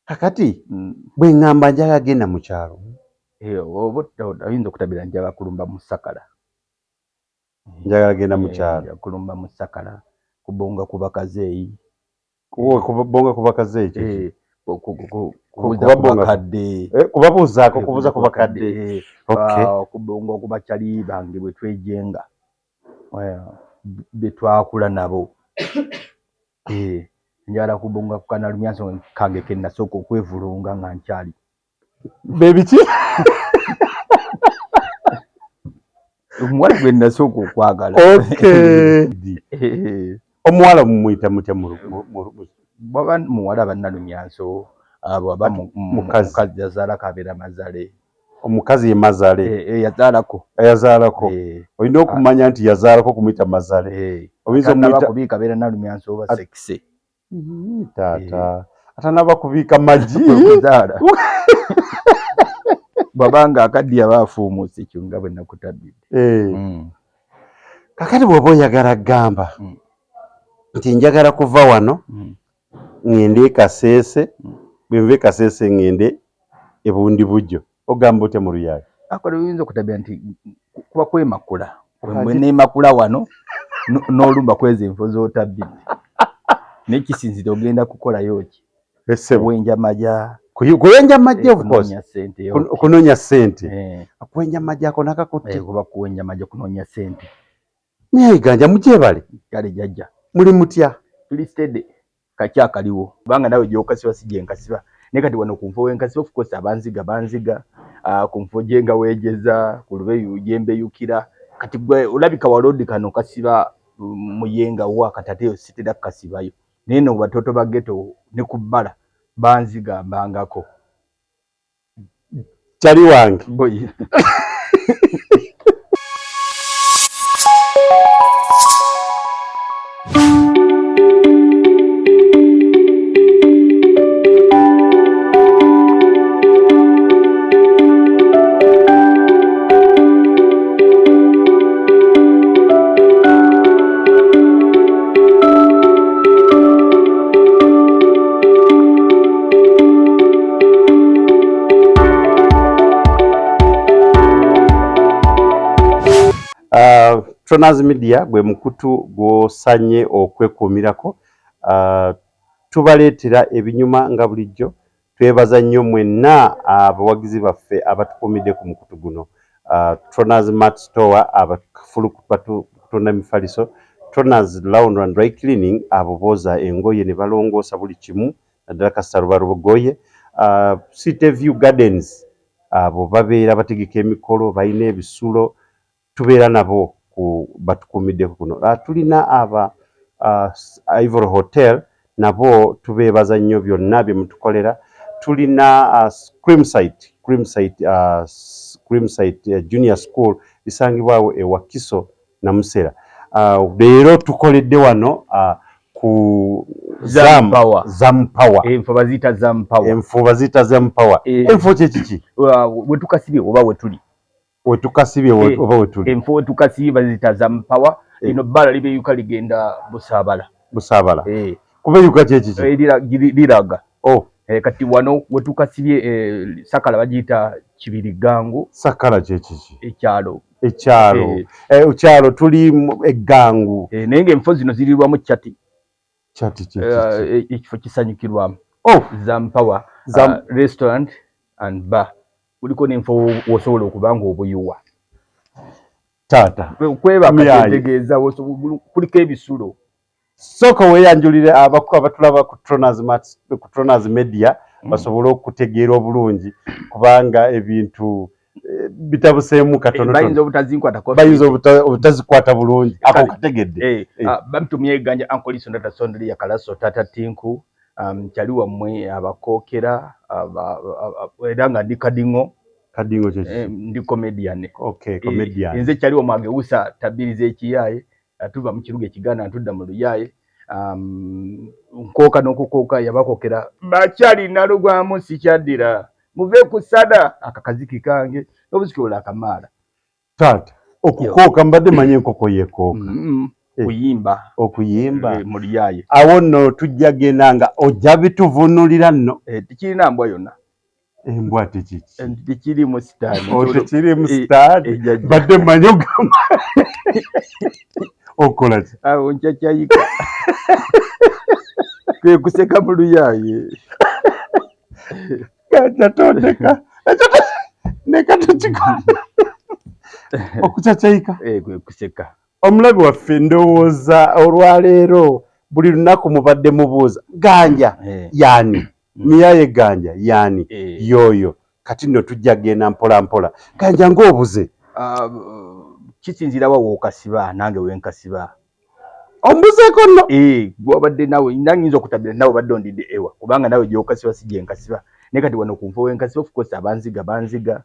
Kakati bwe ŋŋamba njagala genda mu kyalo. Eh, oba oyinza okutabira njagala kulumba mu sakala. Njagala genda mu eh, kyalo. Kulumba mu sakala, kubonga ku bakazeeyi. Kubonga ku bakazeeyi kiki? Eh, kubuuza ku bakadde. Kubabuuzaako, kubuuza ku bakadde. Ah, kubonga ku bakyali bange bwe twejenga. Be twakula nabo. Njagala kubonga ku kanalumyanso kange ke nasooka okwevulunga nga nkyali. Bebiki? Omuwala gwe nasooka okwagala. Okay. Omuwala mumuyita mutya? Bwaba muwala bannalumyanso, abo aba mukazi yazaalako abeera mazale. Omukazi ye mazale. Eh, eh, yazaalako. Yazaalako. Olina okumanya nti yazaalako kumuyita mazale. Oyinza omuyita kubiika abeera nalumyanso oba sekise. Taata atanaba kubiika magi. Kuzaala. Bw'abanga akaddiye aba afuumuuse kyo nga bwe nakutabbidde. Kakati bw'oba oyagala gamba nti njagala kuva wano ŋŋende e Kasese, bwe nva e Kasese ŋŋende e Bundibugyo, ogamba otya mu Luyaaye? Akola oyinza okutabira nti kuba kwemakula. Bwe neemakula wano n'olumba kwezi enfo z'otabbidde. Naye kisinziira ogenda kukolayo ki? Kuwenja maja. Kuwenja maja of course. Kunoonya ssente. Kuwenja maja ako nakakutte. Kuba kuwenja maja kunoonya ssente. Myayiganja mugyebale. Kale jjajja. Muli mutya? Tuli steady. Kaki akaliwo. Kubanga nawe gy'okasiba si gye nkasiba. Naye kati wano ku nfo w'enkasiba of course abanziga banziga. Ku nfo gye nga weejeza, ku lubeyu gye mbeyukira. Kati gwe olabika waloodi kano kasiba muyenga wa kati ate sitera kukasibayo. Naye no batoto ba ghetto ne ku bbala banziga mbangako. Kyali wange. Boyi. Tronaz Media gwe mukutu gw'osanye okwekuumirako. Tubaleetera ebinyuma nga bulijjo. Twebaza nnyo mwenna abawagizi baffe abatukuumidde ku mukutu guno. Tronaz Mart Store abafulu kutunda emifaliso, Tronaz Laundry and Dry Cleaning abo booza engoye ne balongoosa buli kimu naddala kasita luba lugoye. City View Gardens abo babeera bategeka emikolo, balina ebisulo, tubeera nabo ku batukuumiddeko kuno. Tulina aba Ivory Hotel nabo tubeebaza nnyo byonna bye mutukolera. Tulina Creamsite, Creamsite, Creamsite Junior School lisangibwawo e Wakiso Namusera. Leero tukoledde wano ku Zampawa. Zampawa. Enfo baziyita Zampawa. Enfo baziyita Zampawa. Enfo kye kiki? We tukasibye oba we tuli. We tukasibye oba we tuli. Enfo we tukasibye baziyita Zampawa. Lino bbala libeyuka ligenda Busaabala. Busaabala. Kubeyuka kye kiki? Liraga. Oh. Kati wano we tukasibye Sakala bagiyita Kibirigangu. Sakala kye kiki? Ekyalo. Ekyalo. Ekyalo tuli eggangu. Naye ng'enfo zino zirirwamu chati. Chati kye kiki? Ekifo kisanyukirwamu. Oh. Zampawa restaurant and bar. Kuliko n'enfo w'osobola okuba ng'obuyiwa. Taata. Kwebaka kitegeeza kuliko ebisulo. Sooka weeyanjulire abatulaba ku Tronaz Mats, ku Tronaz Media basobole okutegeera obulungi kubanga ebintu bitabuseemu katono. Bayinza obutazinkwatako. Bayinza obutazikwata bulungi. Ako kategedde. Bamutumye Ganja Uncle Liso Ndata Sondri ya Kalaso Tata Tinku kyali wammwe abakookera era nga ndi kadingo. Kadingo kye kiki? Ndi comedian. Okay, comedian. Nze kyali wammwe agewusa tabiri z'ekiyaaye. Tuva mu kiruga ekiganda ntudda mu luyaaye. Nkooka n'okukooka yabakookera bakyali nalugwamu sikyaddira muve ku sada akakaziki kange n'obuziki olwo akamaala. Taata okukooka mbadde manyi enkoko yeekooka. Kuyimba. Okuyimba. Mu luyaye. Awo nno tujja genda nga ojja bituvunulira nno. Tekirina mbwa yonna. Embwa tekiki? Tekirimu sitaani. Oh, tekirimu sitaani. Badde mmanyi ogamba okola ki? Awo nkyakyayika. Kwe kuseka mu luyaye. Ganja tondeka. Ekyo neka tukikola. Okucacaika. Kwe kuseka. Omulabi waffe, ndowooza olwaleero buli lunaku mubadde mubuuza Ganja yaani, Miyaye Ganja yaani, yoyo. Kati nno tujja genda mpola mpola. Ganja, ng'obuze. Ah, kisinziira wa wookasiba, nange wenkasiba. Ombuzeeko nno. Gwabadde nawe nanyinza okutabira nawe badde ondidde ewa, kubanga nawe gyokasiba si gyenkasiba. Naye kati wano ku nfo wenkasiba, of course abanziga banziga,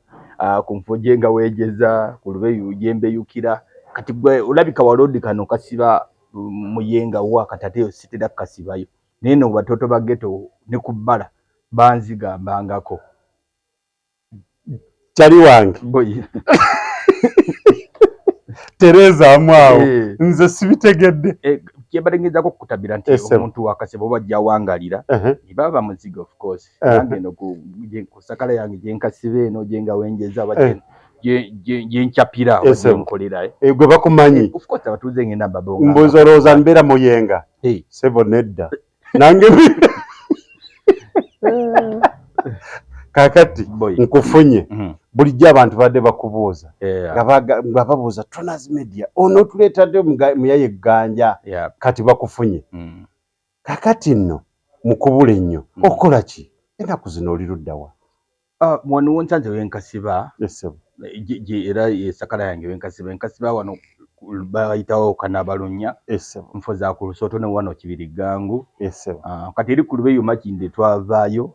ku nfo gyenga weejeza, ku lubeyu gyembeyukira. Kati gwe olabika walodi kano kasiba muyenga wa, kati ate sitera kukasibayo. Naye no batoto ba ghetto ne ku bbala banziga mbangako. Kyali wange. Boy. Terezaamu awo. Nze sibitegedde. Kyembadde ngezaako okukutabira nti omuntu wakasiba oba gy'awangalira, baba bamuziga, of course. Nange eno ku sakala yange gyenkasiba eno, gyenga wenjeza oba gyenkyapira oba gyenkolera. Gwe bakumanyi. Of course abatuuze ngenda mbabonga. Mbuuza, olowooza mbeera muyenga? Sebo, nedda. Nange kakati nkufunye. Bulijjo abantu badde bakubuuza, nga babuuza Tronas Media ono tuleetadde Muyaye Ganja. Kati bakufunye. Kakati nno mukubula ennyo, okola ki ennaku zino? Oli luddawa? Ah, wano wonsanze wenkasiba era esakala yange wenkasiba, enkasiba wano bayitawo Kanabalunya, nfo za ku Lusoto ne wano Kibiri Gangu. Ah, kati eri ku Lubeyo Makinde twavaayo.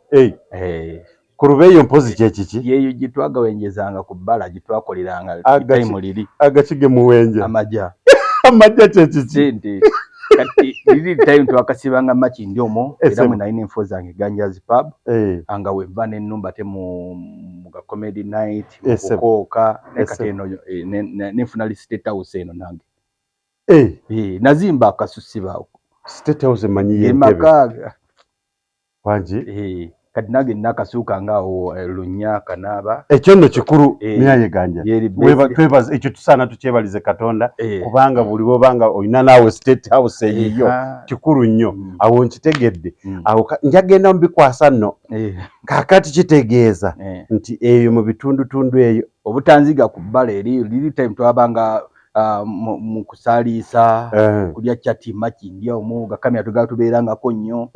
Ku Lubeeyo mpozi kyekiki? Yeeyo gye twagawenjezanga ku bbala, gye twakoleranga time liri. Agaki ge muwenja? Amajja. Amajja kyekiki? Sente. Kati liri time twakasibanga Makindi omwo, era mwe nalina enfo zange, Ganja's Pub, nga wenva n'ennumba te mu ga comedy night, mu kukooka. Naye kati eno nenfuna li State House eno nange. Nazimba akasusiba. State House emanyi y'Entebe. Emaka. Wangi. Kati nange nakasuuka ngaawo Lunya Kanaaba. Ekyo nno kikulu. Miyaye Ganja, twebaza ekyo, tusaana tukyebalize Katonda, kubanga buli bwobanga olina naawe State House eyiyo, kikulu nnyo. Awo nkitegedde. Awo njagenda mubikwasa nno. Kaakati kitegeeza nti eyo mu bitundutundu eyo. Obutanziga ku bbala eri liri time twabanga mu kusaaliisa, kulya chati Makindya omwo, gakamya tugala tubeerangako nnyo.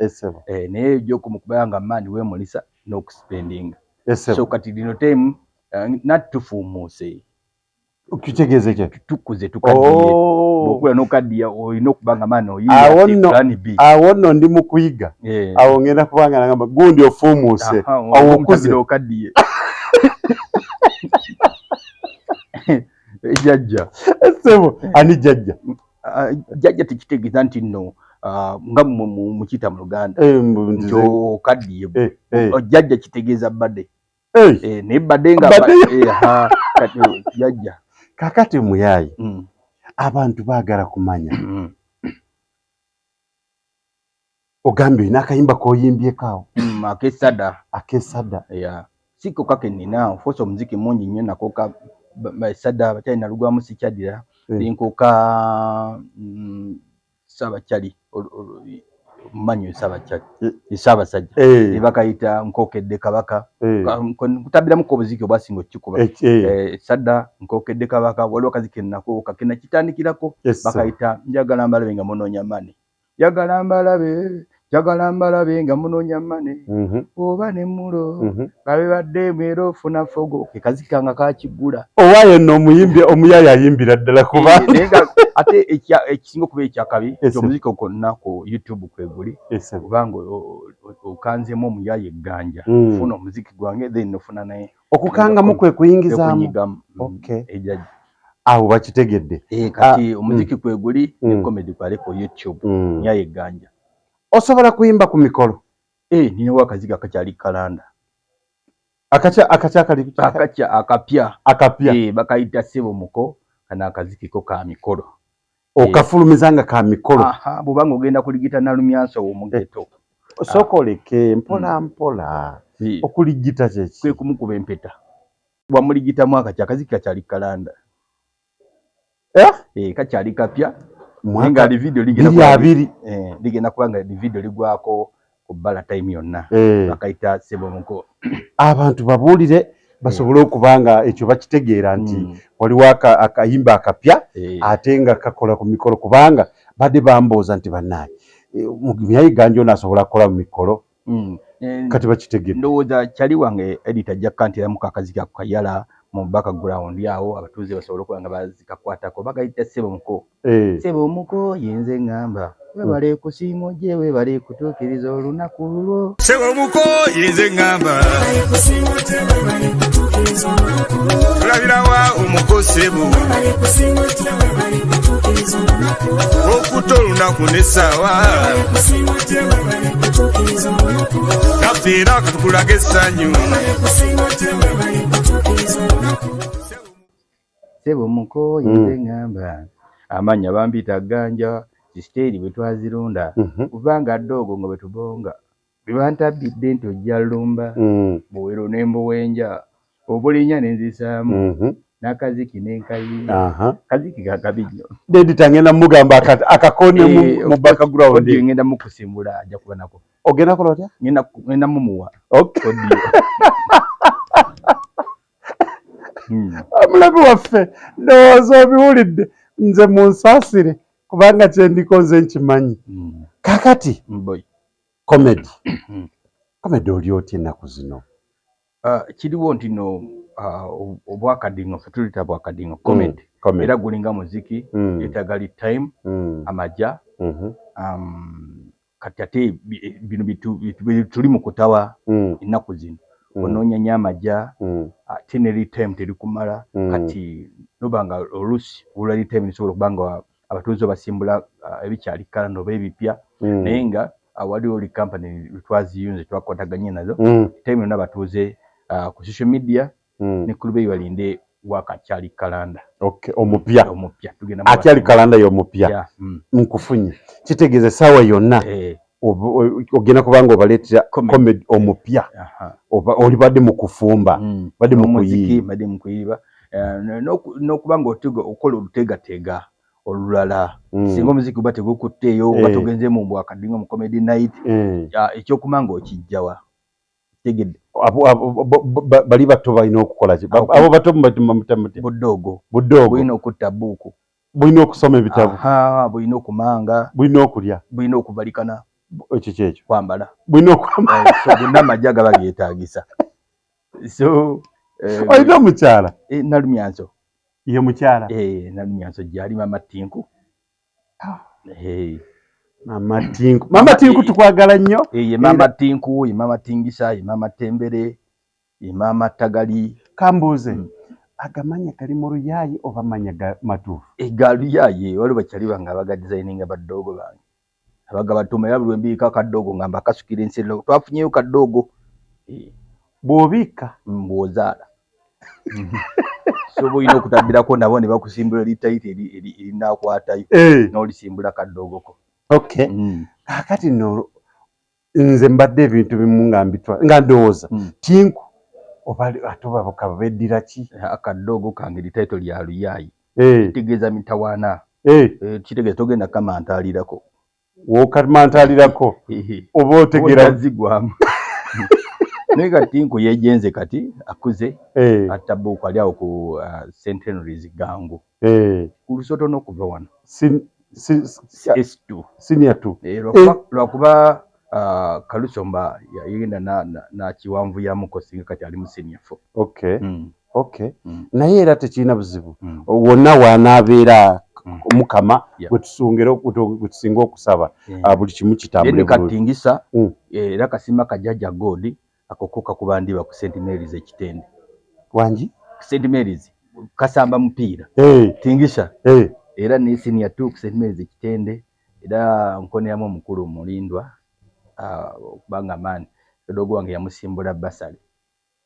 Naye gyokumukubanga nga maani weemulisa n'okuspendinga. So kati lino time nati tufuumuuse. Kitegeeza ekyo? Tukuze, tukaddiye. Bwokula n'okaddiya olina okuba nga maani Awo nno, awo nno ndi mu kuyiga. Awo ngenda kubanga nagamba gundi ofuumuuse, awo okuze. Okaddiye, jjajja. Ssebo, ani jjajja? Jjajja tekitegeeza nti nno nga mukiyita mu Luganda nti okaddiye. Jjajja kitegeeza badde, naye badde nga jjajja. Kakati Muyaayi, abantu baagala kumanya, ogambye olina akayimba k'oyimbyeko awo. Akesada. Akesada. Si kokka ke nnina, of course omuziki mungi nnyo. Nako ka sada abakyali nalugwamu sikyadira. Nkoka Saabakyali, mumanyi Saabakyali, Ssaabasajja, bakayita Nkokedde Kabaka. Nkutambiramuko obuziki obwasinga okukikuba, sadda Nkokedde Kabaka. Waliwo akaziki kenakooka kenakitandikirako, bakayita Njagala Mbalabe nga Munoonya Money. Njagala mbalabe, njagala mbalabe nga munoonya money, oba ne mulo babe badde era ofuna fogo. Ke kaziki kanga kakigula. Owaayo nno omuyimbi omuyaaya ayimbira ddala kuba. Ate ekisinga okuba ekyakabi nti omuziki gwonna ku YouTube kweguli, kubanga okanzeemu Omuyaaya Egganja, ofuna omuziki gwange, then ofuna naye. Okukangamu kwe kuyingizaamu. Awo bakitegedde. Kati omuziki kweguli ne comedy kwali ku YouTube, Muyaaya Egganja. Osobola kuyimba ku mikolo? Ninawo akazigo akakyali kalanda. Akakya akali? Akakya akapya. Akapya. Bakayita Ssebo Muko. Kano akazikiko ka mikolo. Okafulumiza nga ka mikolo. Bw'oba ng'ogenda kuligita nalumyanso omugeto. Sooka oleke mpola mpola. Okuligita kyeki? Kwe kumukuba empeta. Wamuligitamu akaki, akaziki kakyali kalanda. Eh? Eh, kakyali kapya. Mwaka Nga li video ligenda biri kuba abiri. Ligenda kuba nga li video ligwako ku bbala time yonna. Bakayita Ssebo Muko. Abantu babuulire basobole okuba nga ekyo bakitegeera nti waliwo akayimba akapya ate nga kakola ku mikolo, kubanga badde bambuuza nti bannaaye, Mugumyayi Ganja ono asobola kukola mu mikolo? Kati bakitegedde. Ndowooza kyali wange editor ajja kukantiramu akaziki ako kayala mu background awo abatuuze basobole okuba nga bazikakwatako. Bagayita Ssebo Muko. Ssebo Muko yenze ŋŋamba webale kusiima ojje, webale kutuukiriza olunaku lwo. Ssebo Muko yenze ŋŋamba tulabirawa omuko ssebo okutta olunaku n'essaawa naffe era katukulaga essanyu. Ssebo Muko yenze ŋŋamba amannya bampita Ganja, sisiteeri bwe twazirunda kubanga ddoogo nga bwe tubonga bwe bantabbidde nti ojja lumba buwero ne mbuwenja obulinya ne nzisaamu n'akaziki ne nkayimba. Kaziki kakabi nnyo. Editor ngenda mugamba akakone mu background. Audio ngenda mukusimbula ajja kuba nako. Ogenda kola otya? Ngenda mumuwa. Audio. Omulabi waffe ndowooza obiwulidde, nze munsaasire kubanga kyendiko nze nkimanyi. Kakati Boy. Comedy. Comedy oli otya ennaku zino? Kiriwo nti no obwakadingo ffe tulita bwakadingo comedy. Comedy. Era gulinga muziki, yeetaaga li time, amaja. Kati ate bino tuli mu kutawa ennaku zino. Onoonya nnyo amaja, ate ne li time terikumala. Kati noba nga oluusi olwa li time lisobola okuba nga abatuuze basimbula ebikyali kalanda oba ebipya. Naye nga waliwo li company twaziyunze twakwataganye nazo. Time yonna abatuuze ku social media ne ku lubeeyi balinde wakakyali kalanda. Okay, omupya. Omupya. Tugenda Akyali kalanda y'omupya. Yeah. Nkufunye. Kitegeeza essaawa yonna ogenda kubanga obaleetera Comedy. comedy omupya. Oba oli badde mu kufumba, badde mu N'omuziki, kuyiiya. Badde mu kuyiiba. N'okuba nga okola olutegateega olulala. Singa omuziki guba tegukutteeyo, oba togenze mu bwakadingo mu comedy night, ekyokuma ng'okijjawa. Tegedde. Abo bali bato balina okukola ki? Abo bato mutya? Budoogo. Budoogo. Bulina okutta buuku. Bulina okusoma ebitabo. Bulina okumanga. Bulina okulya. Bulina okubalikana. Ekyo kyekyo. Kwambala. Bulina okwambala. So gonna amajja gaba geetaagisa. So Olina omukyala? Nalumyanso. Ye mukyala? Nalumyanso gyali Mama Tinku. Mama Tinku. Mama Tinku tukwagala nnyo. Ye Mama Tinku, ye Mama Tingisa, ye Mama Tembere, ye Mama Tagali. Kambuuze. Agamanya gali mu luyaayi oba manya matuufu? Ga luyaayi, waliwo bakyali bange abaga designinga badoogo bange. Abagabatuma era buli lwe mbiika akadoogo nga mbakasukira ensi twafunyeyo kadoogo. Bw'obiika? Bw'ozaala. So oba olina okutambirako nabo ne bakusimbula litayiti erinaakwatayo. N'olisimbula kadoogoko. Okay. Kaakati nno nze mbadde ebintu bimu nga mbitwa nga ndowooza Tinku oba ate oba bakaba beddira ki? Akadoogo kange litaito lya luyaayi. Kitegeeza mitawaana. Kitegeeza togenda kamantaalirako. W'okamantaalirako oba otegeera. Zigwamu. Naye kati Tinku yeejenze kati akuze. Atta buuku ali awo ku St Henry's Gangu. Ku lusoto n'okuva wano. S2. Senior 2. Lwakuba Kalusomba yagenda na kiwanvuyamuko singa kati ali mu senior 4. Okay. Naye era tekirina buzibu. Wonna w'anaabeera Mukama gwe tusinga okusaba buli kimu kitambule Then bulungi. Katingisa era kasima kajjajja God akoko kakuba ndiba ku St Mary's Ekitende. Wangi? St Mary's kasamba mupiira. Tingisha. Era ne senior 2 ku St Mary's Ekitende era nkoneramu omukulu Mulindwa kubanga man dogo wange yamusimbula basale.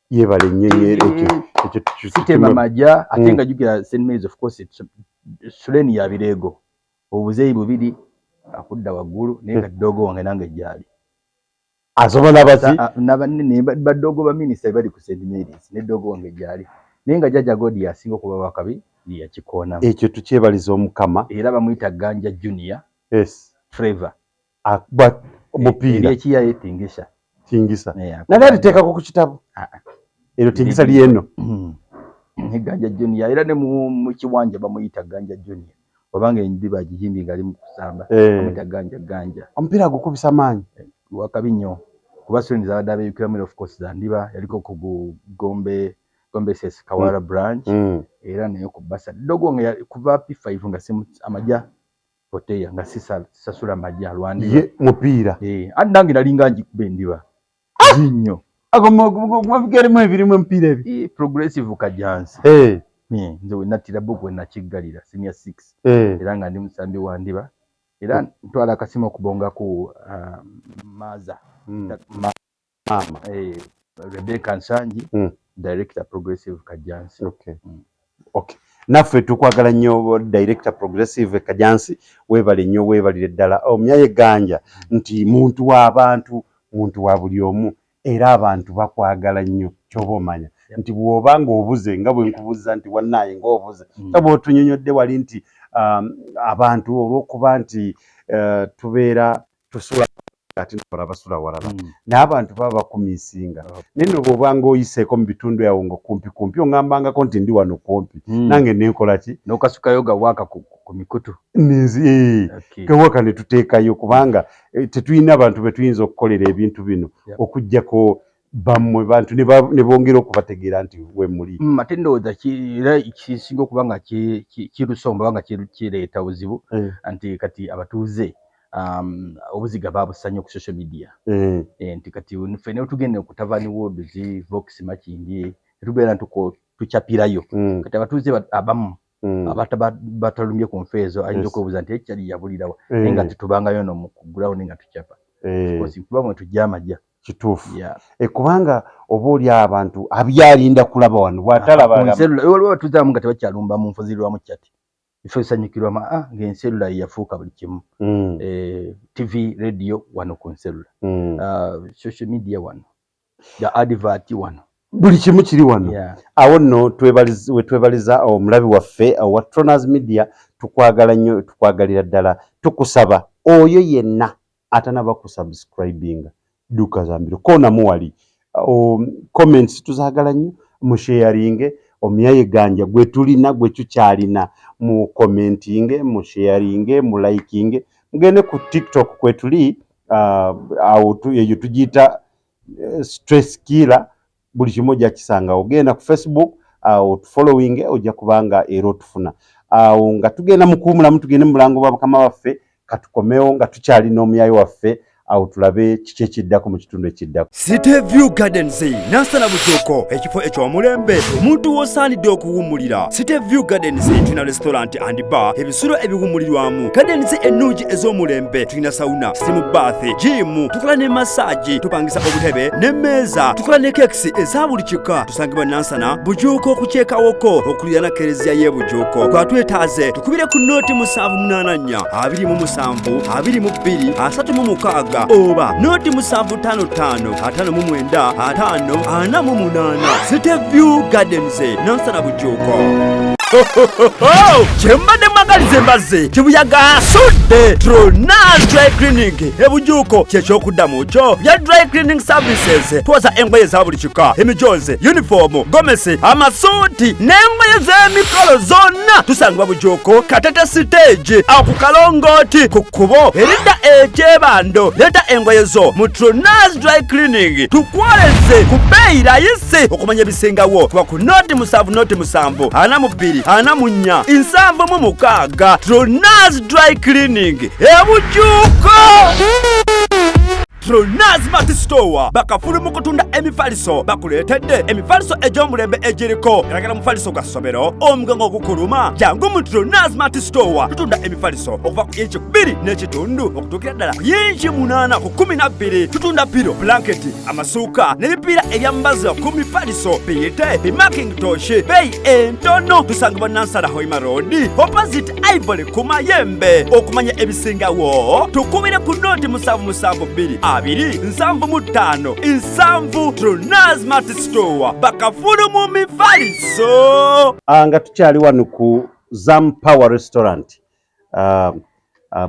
Yeebale nnyo nnyo ekyo Sitema maja ate nga jjukira St Mary's of course Suleni ya Bireego. Obuzeeyi bubiri akudda waggulu, naye kati doogo wange nange gyali. Asoma nabaki? Nabanene badoogo ba minisita bali ku St Mary's, ne doogo wange gyali, naye nga jjajja Godi asinga okuba wakabi, yakikoonamu. Ekyo tukyebaliza Omukama. Era bamuyita Ganja Junior. Yes. Trevor. Akuba omupiira. Eryekiyaye Tingisa. Tingisa nali aliteekako ku kitabo eryo Tingisa lyeno. Ne Ganja Junior, era ne mu kiwanja bamuyita Ganja Junior, obanga endiba agihimbi nga ali mu kusamba, bamuyita Ganja Ganja. Omupiira agukubisa maanyi. Wakabi nnyo, kuba students abadde abeeyukiramu, of course zandiba yaliko ku Gombe, Gombe SS Kawala branch, era naye ku basa dogo nga kuva P5 nga simu amaja poteya nga sisasula majja alwandiba. Ye mupiira. Eh, andi nange nalinga ngikuba endiba nnyo. Ago mwabigeremu ebirimu emipiira ebi. Eh, Progressive Kajansi. Nze we nattira book we nakiggalira senior 6, era nga ndi musambi wa ndiba, era ntwala akasimu okubonga ku maza Mama. Rebecca Nsangi, director Progressive Kajansi. Okay. Okay. Naffe tukwagala nnyo, director Progressive Kajansi, weebale nnyo, weebalire ddala. Omyaye Ganja nti muntu w'abantu, muntu wa buli omu, era abantu bakwagala nnyo. Kyoba omanya nti bw'oba ng'obuze, nga bwe nkubuuza nti wannaaye ng'obuze, nga bw'otunyonyodde wali nti abantu olw'okuba nti tubeera tusula ate ntola basula walala, naye abantu baba bakumisinga. Naye nno bw'oba ng'oyiseeko mu bitundu awo nga kumpi kumpi, oŋŋambangako nti ndi wano kumpi, nange nenkola ki? N'okasukayo gawaaka ku mikutu. Ninzi gawaka ne tuteekayo, kubanga tetulina bantu be tuyinza okukolera ebintu bino okuggyako bammwe bantu ne bongera okubategeera nti we muli. Ate ndowooza era kisinga okuba nga kirusomba oba nga kireeta buzibu, nti kati abatuuze obuziga babussa nnyo ku social media. Nti kati ffe ne tugenda ku Tavani Wards, Vox Makindye, tetubeera tukyapirayo. Kati abatuuze abamu batalumbye ku nfa ezo ayinza okwebuuza nti ekyali yabulirawa, naye nga tetubangayo no mu ground nga tukyapa. Of course, kuba mwe tujja amajja. Kituufu. Kubanga oba oli abantu abyalinda kulaba wano bw'atalaba. Ku nserula, waliwo abatuuze abamu nga tebakyalumba mu nfo zirirwamu chat, bifo bisanyukirwamu, ng'enserula ye yafuuka buli kimu. TV, radio wano ku nserula, social media wano, ya advert wano. Buli kimu kiri wano. Awo nno wetwebaliza omulabi waffe owa Tronas Media. Tukwagala nnyo, tukwagalira ddala. Tukusaba oyo yenna atanaba kusubscribinga, dduka zambiro koonamu wali. Comments tuzaagala nnyo, musharinge. Omuyaye Ganja gwe tulina, gwe tukyalina, mu commentinge, musharinge, mulikinge, mugende ku TikTok kwe tuli, awo eyo tugiyita stress killer, buli kimu ojja kisangawo. Ogenda ku Facebook awo following, ojja kubanga era otufuna awo. Nga tugenda mu kuwumulamu, tugende mu bulango bwa bakama baffe. Katukomewo nga tukyalina omuyayi waffe awo, tulabe kiki ekiddako mu kitundu ekiddako. City View Gardens, Nansana Bujuuko, ekifo eky'omulembe omuntu w'osaanidde okuwummulira. City View Gardens tulina restaurant and bar, ebisulo ebiwummulirwamu, gardens ennungi ez'omulembe. Tulina sauna, steam bath, gym, tukola ne massage, tupangisa obutebe n'emmeeza, tukola ne cakes eza buli kika. Tusangibwa Nansana Bujuuko okukyekawoko okuliraana kereziya y'e Bujuuko. Twatwetaaze tukubire ku 0 784 27 22 36 oba 0 755 59 50 48. City View Gardens, Nansana Bujuuko. Kyembadde mwagaliza embazzi kibuyaga asudde. Tronas Dry Cleaning ebujuuko kyekyokuddamu kyo bya dry cleaning services. Twoza engoye za buli kika, emijozi, uniform, gomesi, amasuuti n'engoye z'emikolo zonna. Tusangibwa Bujuuko, Katete stage, awo ku kalongooti ku kkubo eridda ekyebando. Leeta engoye zo mu Tronas Dry Cleaning tukwoleze ku bbeeyi layisi. Okumanya ebisingawo kuba ku 0 7 0 7 42 44 76. Tronas Dry Cleaning ebujuuko. Tronaz Mart Store bakafulu mu kutunda emifaliso, bakuleetedde emifaliso egy'omulembe egiriko galagala mufaliso gwa ssomero, omugongo ogukuluma. Jangu mu Tronaz Mart Store, tutunda emifaliso okuva ku inci 2.5 okutuukira ddala ku yinci 8 ku 12. Tutunda pillow, blanketi, amasuuka n'ebipiira ebyambazibwa ku mifaliso, biyite bimakintosh, beeyi entono. Tusangibwa Nansana Hoima Road, opposite Ivory ku Mayembe. Okumanya ebisingawo tukubire ku noti 772 275 7. Tronaz Mart Store, bakafulu mu mifaliso. Nga tukyali wano ku Zam Power Restaurant,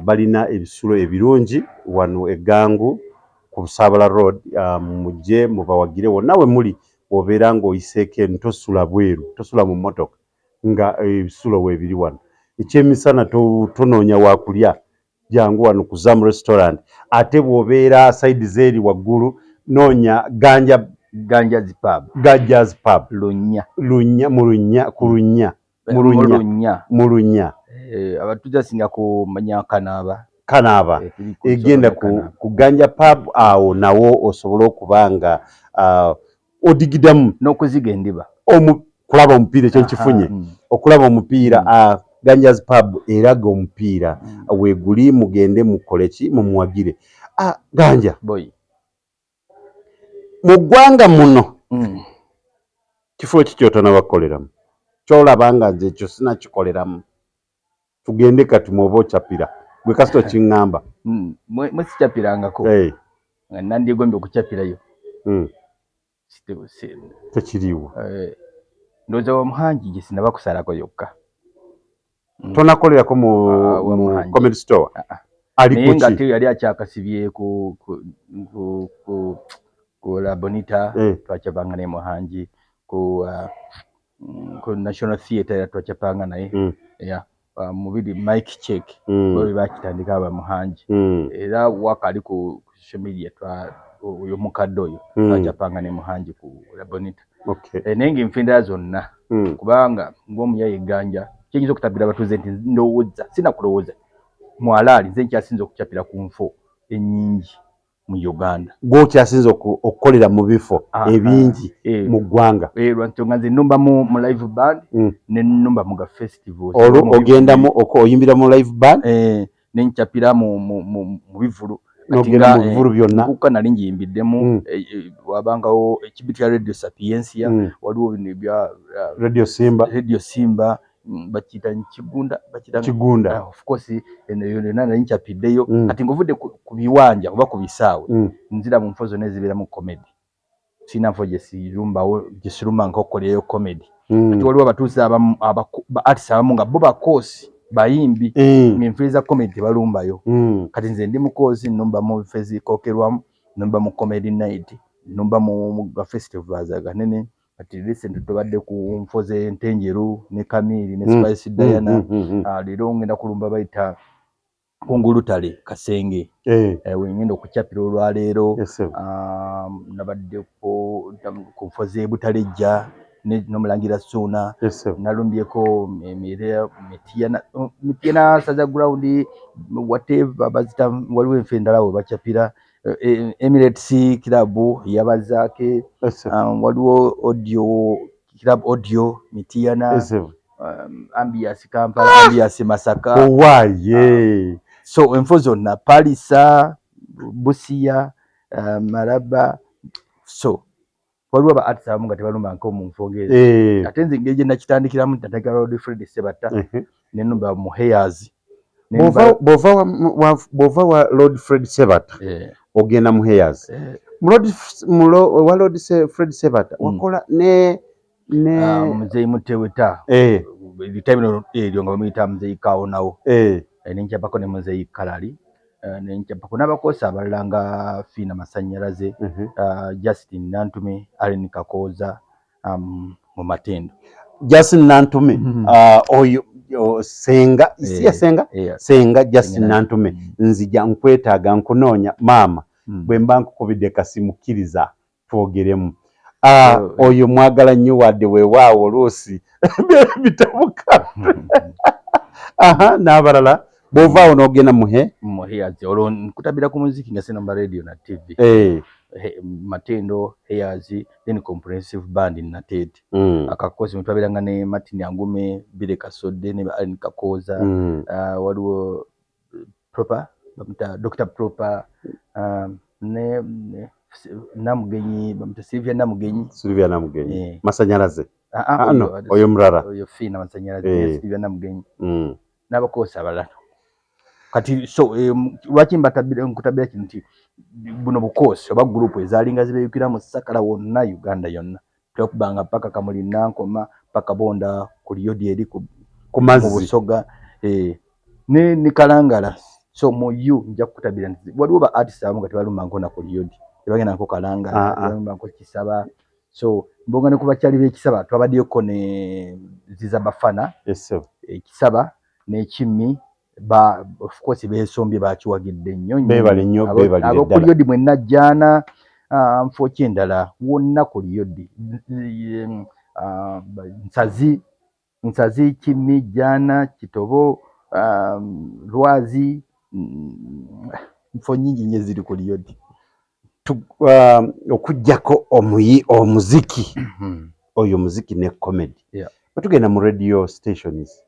balina ebisulo ebirungi wano egangu ku Busaabala Road. Mujje mubawagire wonna we muli. Obeera ng'oyiseeko eno, tosula bweru, tosula mu mmotoka nga ebisulo weebiri wano. Ekyemisana tonoonya wakulya, jangu wano ku Zam Restaurant. Ate bw'obeera side zeeri waggulu, noonya Ganja. Ganja's Pub. Ganja's Pub. Lunya. Lunya, mu Lunya, ku Lunya, mu Lunya. Lunya. Mu Lunya. Abatuuze asinga kumanya Kanaaba. Kanaaba. Tuli ku egenda nsonga Kanaaba. Ku Ganja Pub awo nawo osobola okuba nga odigidamu. N'okuziga endiba. Kulaba omupiira, ekyo nkifunye. Okulaba omupiira. Ganja's Pub eraga omupiira weeguli. Mugende mukole ki, mumuwagire. Ganja. Boy. Mu ggwanga muno, kifo ki kyotonaba kukoleramu kyolaba nga nze ekyo sinakikoleramu? Tugende kati mwoba okyapira gwe kasita okiŋŋamba. Mwe sikyapirangako. Hey. Nga nandigombye okukyapirayo. Tekiriiwo. Ndowooza Wamuhangi gye sinaba kusalako yokka. Tonakolerako mu, Ah, mu Wamuhangi. Comedy Store? Ah, ah. Ali Naye nga kuki? ate yali akyakasibye ku La Bonita. Twakyapanga naye Muhangi ku National Theatre, era twakyapanga naye. Yeah. Mubiri mic check. Bo bakitandika aba Muhangi. Era waka ali ku social media, twa oyo mukadde oyo. Twakyapanga ne Muhangi ku La Bonita. Naye ng'enfa endala zonna, kubanga ng'omuyaye Ganja, kyenyinza okutabira abatuuze nti ndowooza sinakulowooza mwalaali nze nkyasinza okukyapira ku nfo ennyingi mu Uganda. Gwokyasinza okukolera mu bifo ebingi mu ggwanga. Lwansonga nze nnumba mu live band, ne nnumba mu ga festivals. Olwo ogendamu oyimbira mu live band? Ne nkyapira mu bivulu. Kati n'ogenda nga, mu bivulu byonna. Nkuka nali ngiyimbiddemu. Wabangawo ekibiti kya Radio Sapientia. Waliwo bino ebya Radio Simba. Radio Simba, bakiyita Kigunda, bakiyita Kigunda. Ah, of course, eno yonna nali nkyapiddeyo. Kati ng'ovudde ku biwanja oba ku bisaawe, nzira mu nfo zonna ezibeeramu comedy. Sirina nfo gye sirumbawo, gye sirumba nkokolerayo comedy. Kati waliwo abatuuze abamu, ba artists abamu nga bo bakoosi bayimbi, ng'enfo za comedy tebalumbayo. Kati nze ndi mukoosi, nnumba mu nfo ezikookerwamu, nnumba mu comedy night, nnumba mu ga festivals aganene. Kati recent tubadde ku nfo z'Entenjeru ne Kamiri ne Spice Diana. Ah, leero ngenda kulumba bayita Kungulutale Kasenge. Wengenda okukyapira olwaleero. Yes, sir. Nabaddeko ku nfo z'e Butalejja n'Omulangira Suuna. Yes, sir. Nalumbyeko Mityana Saza Ground, whatever bazita, waliwo enfo endala we bakyapira. Emirates Club yabazaake. Yes, sir. Waliwo audio club, audio Mityana. Yes, sir. Ambias Kampala, Ambias Masaka. Owaaye. So enfo zonna, Palisa, Busia, Maraba. So waliwo aba artists abamu nga tebalumba nko mu nfo ng'ezo. Ate nze engeri gye nakitandikiramu, natandikira Lord Fred Sebatta, nenumba mu Hairs. Bw'ova wa Lord Fred Sebatta, ogenda mu Hairs. Mu wa Lord Fred Sebatta, wakola ne Muzeyi Muteweta. Ebita bino eryo nga bamuyita Muzeyi Kawonawo. Nenkyapako ne Muzeyi Kalali. Nenkyapako n'abakoosi abalala nga Fiina Masanyalaze, Justin Nantume, Allen Kakooza, mu Matendo. Justin Nantume. Oyo senga si ya senga? Senga Justin Senga. Nantume. Nzija nkwetaaga, nkunoonya maama. Bwe mba nkukubidde kasimukkiriza twogeremu. Oyo mwagala nnyo, wadde weewaawo oluusi bitabuka. Aha, n'abalala Bw'ovaawo n'ogenda muhe Mu Heirs, olwo nkutabira ku muziki nga sinamba radio na TV. Matendo, Heirs, then Comprehensive Band Nateete. Akakozi mwe twabeeranga ne Martin Angume, Bire Kasodde ne ba Allen Kakooza. Waliwo Proper, bamuta Dr Proper, ne Namugenyi, bamuta Sylvia Namugenyi. Sylvia Namugenyi. Masanyalaze. Ah, ah, Ah, no, oyo mulala. Oyo Fiina Masanyalaze. Ne Sylvia Namugenyi n'abakoosi abalala. Kati so lwaki nkutabira kino nti buno bukoosi oba gurupu ezaalinga zibeeyukira mu Sakala wonna, Uganda yonna, twakubanga paka Kamuli, Nankoma, paka Bonda ku Liyodi eri ku mu mazzi. Busoga, ne Kalangala. So mu u nja kukutabira nti waliwo ba artist abamu nga tebalumanko na ku Liyodi, tebagendako Kalangala, tebalumanko Kisaba. So mbonga ne ku bakyali b'Ekisaba twabaddeyoko ne Ziza Bafana. Yes, sir. Ekisaba n'Ekimmi ba of course beesombye, bakiwagidde nnyo nnyo. Beebale nnyo, beebalire ddala. Ab'okuliyodi mwenna jjaana, nfo ki endala wonna ku Liyodi, Nsazi, Nsazi, Kimmi, Jjaana, Kitobo, Lwazi, nfo nnyingi nnyo eziri ku Liyodi. Okuggyako omuyi omuziki oyo, muziki ne comedy, bwe tugenda mu radio stations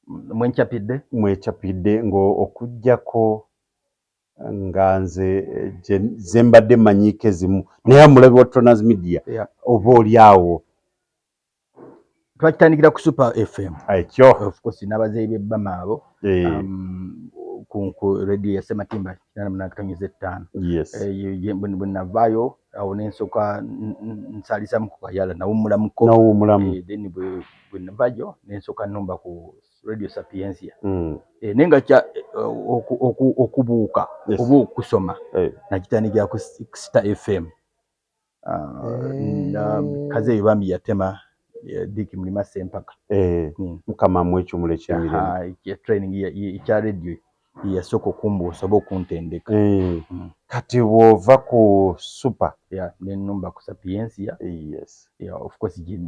Mwenkyapidde. Mwekyapidde ng'okuggyako nga nze ze mbadde mmanyiiko ezimu, naye omulabi wa Tronas Media oba oli awo. Twakitandikira ku Super FM. Ekyo. Of course n'abazeeyi b'ebbama abo, ku radio ya Sematimba 88.5. Bwe navaayo awo nensooka nsaalisamu ku Kayala, nawummulamuko. Nawummulamu. Then bwe navaayo nensooka numba ku Radio Sapientia. Naye nga okubuuka oba okusoma nakitandikira ku Star FM. Na kaze eyo bambi yatema, Dick Mulima Sempaka. Mukama amuwe ekiwumulo eky'emirembe. Aha, training ekya radio yasooka okumbuusa oba okuntendeka. Kati bw'ova ku Super, Yeah, nenumba ku Sapientia. Yeah, of course gye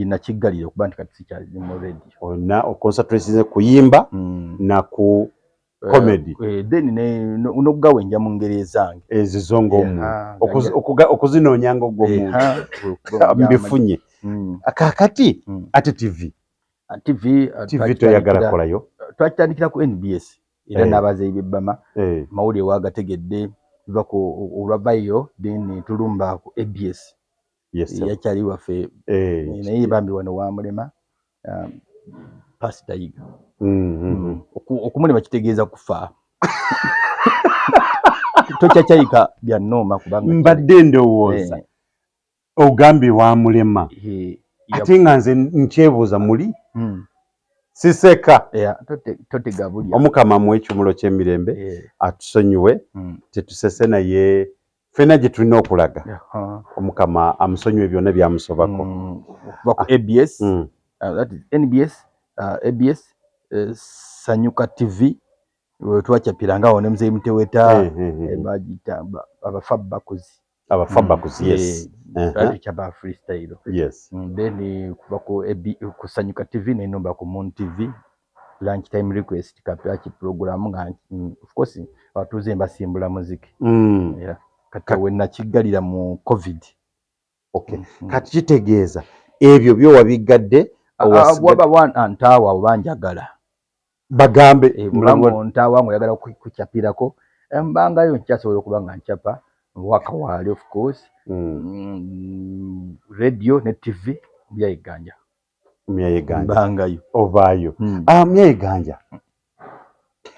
nakiggalira okuba nti kati sikyali mu radio. Olina oconcentratinze kuyimba na ku comedy. Then n'okugawenja mu ngeri ezange. Ezizo ng'omuntu. Yeah, Okuzinoonya ng'ogw'omuntu. Mbifunye. Kaakati ate TV? TV, TV toyagala kukolayo? Twakitandikira ku NBS era n'abazeeyi b'ebbama mawulire wagategedde biva ku olwavayo, then tulumba ku ABS. Yes, sir. Yakyali waffe, naye bambi wano wamulema, Pasita Yiga. Okumulema kitegeeza kufa, tokyakyayika bya nnooma kubanga Mbadde ndowooza ogambye wamulema, ate nga nze nkyebuuza muli siseka. Yeah, totega bulya. Omukama amuwe ekiwumulo ky'emirembe, atusonyiwe. Tetusese, naye ffenna gye tulina okulaga. Omukama amusonyiwe byonna byamusobako. Okuva ku ABS, that is NBS, ABS, Sanyuka TV we twakyapiranga awo ne Muzeeyi Muteweta. Bagiyita abafa bakuzi. Abafa bakuzi, yes. Twali tukyapa freestyle. Then kuva ku AB, ku Sanyuka TV nenumba ku Moon TV lunch time request kapyaki program nga of course abatuuze mbasimbula muziki. Yeah. Kati we nakiggalira mu COVID. Okay. Kati kitegeeza ebyo byo wabiggadde? Waba ntaawa oba njagala Bagambe. Bw'oba ntaawa ng'oyagala kukyapirako, mbangayo nkyasobola okuba nga nkyapa wakawaali, of course. Radio ne TV byayiganja. Myayeganja. Mbangayo. Ovaayo. Ah, myayeganja.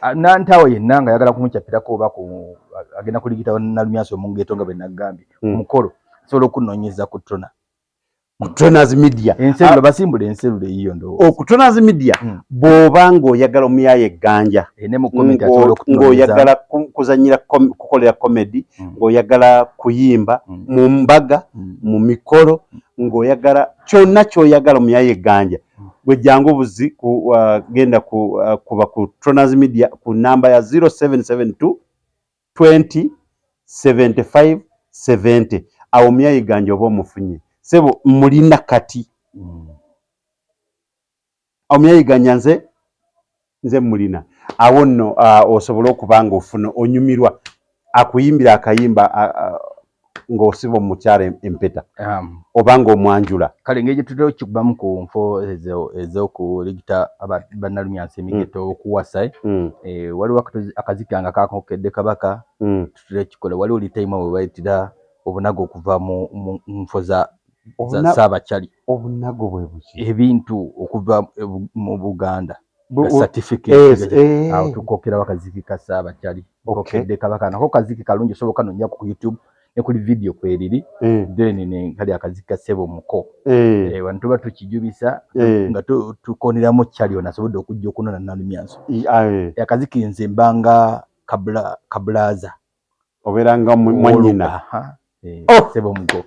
Ah, nantaawa yenna nga ayagala kumukyapirako oba agenda kuligita Nalumyanso omungeeto nga bwe naggambye ku mukolo, asobola okunoonyeza ku Trona. Ku Tronas Media. Enserula, basimbula enserula eyiyo ndowooza. Ku Tronas Media. Bw'oba ng'oyagala omuyaye ganja, Ne mu comment asobola okutunoonyeza. Ng'oyagala kuzanyira kukolera comedy, ng'oyagala kuyimba mu mbaga, mu mikolo, ng'oyagala kyonna ky'oyagala omuyaye ganja, gwe jangu obuzi ku genda ku kuba ku Tronas Media ku namba ya 0772 20 75 70. Awo omuyaye ganja oba omufunye, sebo mulina kati. Omuyaye ganja nze Nze mulina awo nno, osobola okuba nga ofuna onyumirwa akuyimbira akayimba ng'osiba omukyala empeta oba ng'omwanjula. Kale engeri gyetutera okikubamu ku nfo ezo ez'okuligita bannalumyansi emigeto okuwasa, waliwo akaziki kange akakokedde kabaka, tutera okikola. Waliwo litayima we bayitira obunago okuva mu nfo za Ssaabakyali. Obunago bwe buki? Ebintu okuva mu Buganda, certificate. Awo tukokerawo akaziki ka Ssaabakyali kokedde kabaka, nako kaziki kalungi, osobola okanonyako ku YouTube ne kuli video kweriri. Then ne kali akaziki ka ssebo muko, wano tuba tukijubisa nga tukoneramu kyali ono asobodde okujja okunona Nalumyanso. Akaziki nze mbanga kabulaza. Obeera nga mwannyina. Oh! Ssebo muko.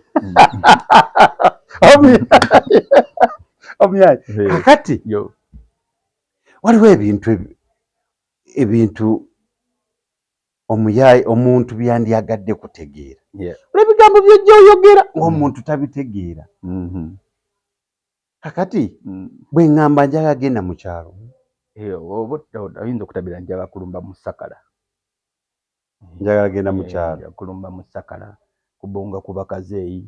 Omyayi, kakati waliwo ebintu omuyayi omuntu byandyagadde kutegeera. Olw'ebigambo byojja oyogera ng'omuntu tabitegeera. Kakati bwe ŋŋamba njagala genda mu kyalo. Oba oyinza okutabira njagala kulumba mu Sakala. Njagala genda mu kyalo. Kulumba mu Sakala, kubonga ku bakazeeyi.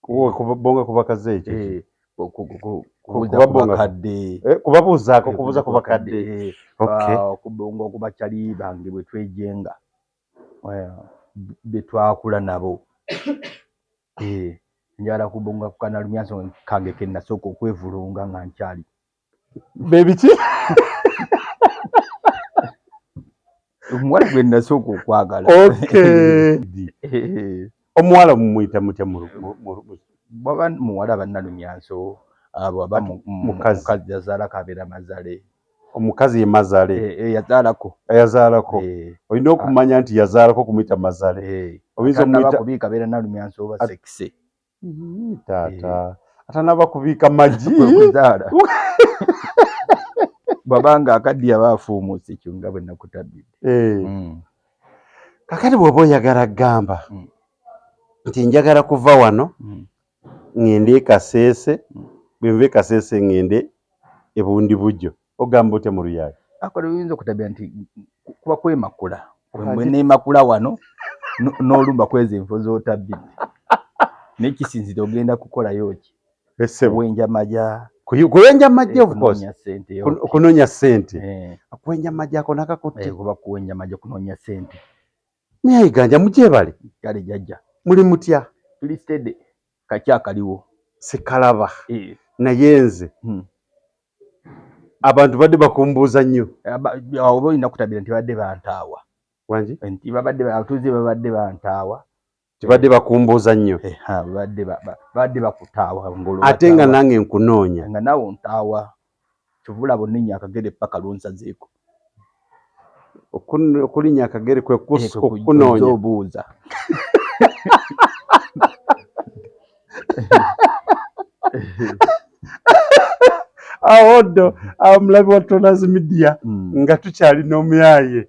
Kubonga ku bakazeeyi kiki? Kubuuza ku bakadde. Kubabuuzaako, kubuuza ku bakadde. Kubonga ku bakyali bange bwe twejenga, be twakula nabo. Njagala kubonga ku kanalumyanso kange ke nasooka okwevulunga nga nkyali. Bebiki? Omuwala gwe nasooka okwagala. Omuwala mumuyita mutya? Bwaba muwala bannalumyanso abo, aba mukazi yazaalako abeera mazale. Omukazi ye mazale. Yazaalako. Yazaalako. Olina okumanya nti yazaalako kumuyita mazale. Oyinza omuyita kubiika abeera nalumyanso oba sekise. Taata atanaba kubiika magi. Kuzaala. Bw'abanga akaddiye aba afuumuuse, ekyo nga bwe nakutabbidde. Kakati bw'oba oyagala gamba nti njagala kuva wano ŋŋende e Kaseese, bwe nva e Kaseese ŋŋende e Bundibugyo, ogamba otya mu Luyaayi? Akola oyinza okutabira nti kuba kwemakula. Bwe neemakula wano n'olumba kwezi enfo z'otabbidde. Naye kisinzira ogenda kukolayo ki? Kuwenja maja. Kuwenja majja, of course. Kunoonya ssente. Kuwenja majja ako nakakutte. Kuba kuwenja majja, kunoonya ssente. Myayi Ganja, mugyebale. Kale jjajja. Muli mutya? Tuli steady. Kaki akaliwo? Sikalaba. Naye nze abantu badde bakumbuuza nnyo. Oba olina kutabira nti badde bantaawa. Wangi? Nti babadde abatuuze babadde bantaawa. Tibadde bakumbuuza nnyo. Babadde bakutaawa. Ate nga nange nkunoonya. Nga naawe ontaawa. Kyova olaba onninnya akagere paka lw'onsazeeko. Okulinnya akagere kwe kukunoonya. Obuuza. Awo nno omulabi wa Tronas Media, nga tukyalina omuyaaye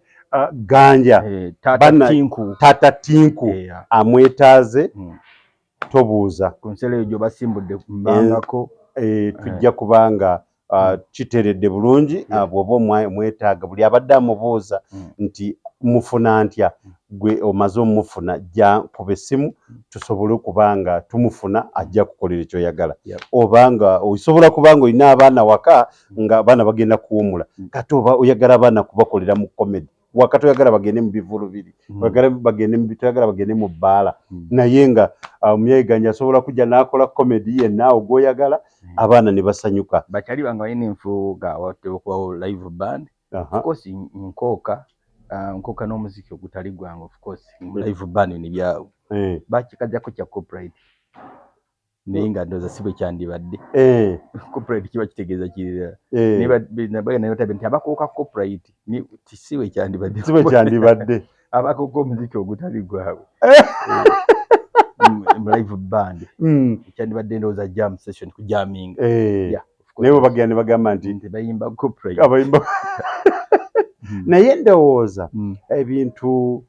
Ganja. Taata Tinku amwetaaze, tobuuza. Ku nselo eyo gy'obasimbudde mbangako. Tujja kubanga kiteredde bulungi. Bw'oba omwetaaga, buli abadde amubuuza nti mufuna ntya, gwe omaze omufuna, jja kuba essimu tusobole okuba nga tumufuna, ajja kukolera ekyoyagala. Obanga osobola kuba nga olina abaana waka, nga abaana bagenda kuwumula, kati oba oyagala abaana kubakolera mu comedy waka, toyagala bagende mu bivulu biri, oyagala bagende mu, toyagala bagende mu bbaala, naye nga Omuyaayi Ganja asobola kujja n'akola comedy yenna awo gw'oyagala, abaana ne basanyuka. Bakyali bange balina enfuuga watera okubawo live band. Of course nkooka, nkooka n'omuziki ogutali gwange, of course live band nebya bakikajjako kya copyright, naye nga ndowooza si bwe kyandibadde. Copyright kiba kitegeeza kirala. Naye nti abakooka copyright si bwe kyandibadde. Si bwe kyandibadde. Abakooka omuziki ogutali gwabwe mu live band, kyandibadde ndowooza jam session, kujaminga. Naye bwe bagenda ne bagamba nti bayimba copyright. Abayimba. Naye ndowooza ebintu